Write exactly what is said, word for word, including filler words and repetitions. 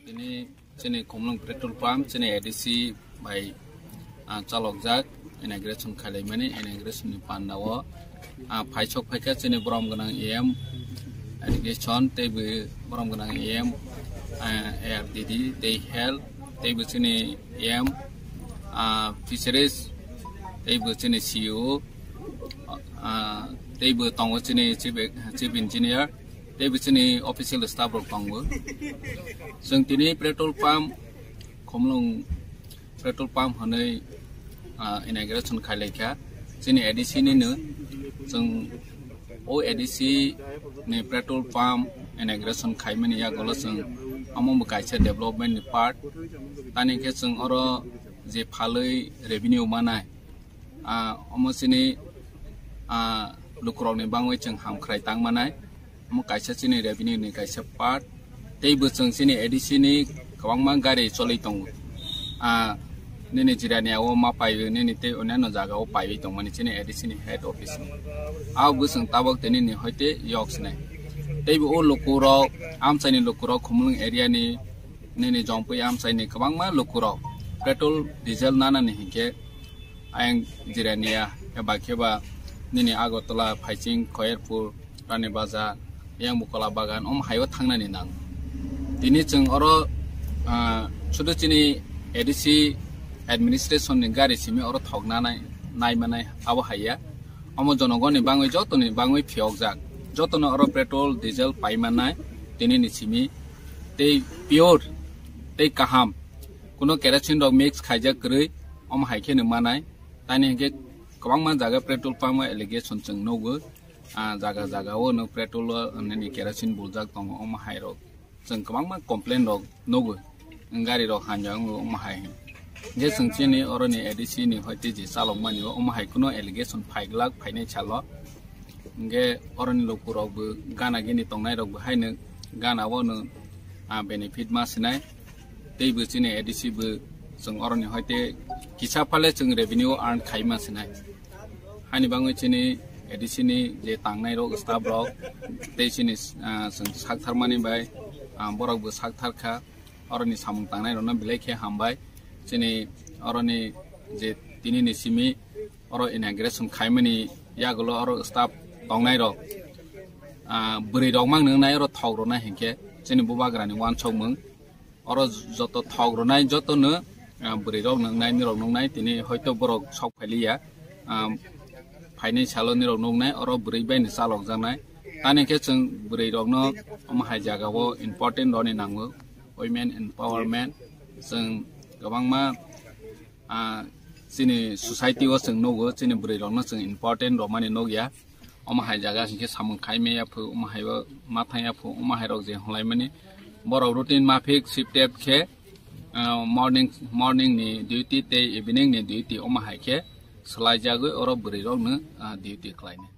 Tini chini Khumlwng petrol pump chini A D C bai, ah, chalokjak inauguration khailaimani, inauguration ni panda o, ah, phaisok phaikha chini borom gwnang E M irrigation teibo borom gwnang E M, ah, A R D D tei health teibo chini E M, ah, fisheries teibo chini C E O, ah, teibo tongo chini chief, chief engineer. Teibo chini official staff rok tongo. Chwng tini petrol pump, Khumlwng petrol pump hwnwi, ah, inauguration khailaikha. Chini A D C nino, chwng o A D C ni petrol pump inauguration khaimani yagulo chwng omo bo kaisa development ni part. Tani khe chwng oro je phalwi revenue manai, ah, omo chini, ah, lukurokni bangwi chwng hamkhrai tangmanai. Omo kaisa chini revenue ni kaisa part. Teibo chwng chini A D C ni kwbangma gari choli tongo. Ah, nini Jirania o ma paiwi, nini tei onyanno jaga o paiwi tongmani chini A D C ni head office ni. Abo bo chwng tabok tei nini hoite yok sinai. Teibo o lukurok, amchaini lukurok, Khumlwng area ni, nini Jongpui amchaini kwbangma lukurok petrol, diesel nanani hinkhe ayang Jirania, eba kheba nini Agartala, Phaiching, Khoyerpur, Rani Bazar, yang Bukola Bagan, om haibo thangnani nang. Tini chwng oro, ah, sudu chini A D C administration ni gari simi oro thokna nai, nai manai abo haiya. Omo jonogoni bangwi jotoni bangwi phiyokjak. Jotono oro petrol, diesel pai manai tini ni simi tei pure tei kaham. Kuno kerosene rok mix khaijak kwrwi, omo hai kheno manai. Tani hinkhe kwbangma jaga petrol pump o allegation chwng nugo. Ah, jaga jaga o no petrol o nini kerosene buljak tongo, omo hai rok chwng kwbangma complain rok nugo. Gari rok hamya wngo, omo hai. Hinkhe chwng chini oroni A D C ni hoite je chalok mani o, omo hai kuno allegation phaiglak phainai salo. Hinkhe oroni lukurok bo gana gini tongnai rok bo haino gana o no, ah, benefit ma sinai. Teibo chini A D C bo chwng oroni hoite kisa phale chwng revenue earn khai ma sinai. Hani bangwi chini A D C ni je tangnai rok, staff rok, tei chini, ah, chwng sak tharmani bai, ah, borok bo sak thar kha. Oroni samung tangnai rokno belai khe hambai. Chini oroni je tini ni simi oro inauguration khaimani yagulo oro staff tongnai rok, ah, bwrwi rok mang nwngnai oro thok rwnai hinkhe chini bubagrani uansukmung. Oro joto thok rwnai jotono, ah, bwrwi rok nwngnai, nirok nwngnai, tini hoito borok sok phailiya, ah, phainai salo nirok nwngnai, oro bwrwi bai ni chalok jaknai. Tani khe chwng bwrwi rokno omo hai jaga o important rwni nango, women empowerment. Chwng kwbangma, ah, chini society o chwng nugo, chini bwrwi rokno chwng important rwmani nukya. Omo hai jaga hinkhe samung khai maya phu, omo hai o ma thang ya phu, omo hai rok je hwnlai mani. Borok routine maphik shift tep khe, ah, morning, morning ni duty tei evening ni duty omo hai khe swlai jagwi oro bwrwi rokno, ah, duty khlai nai.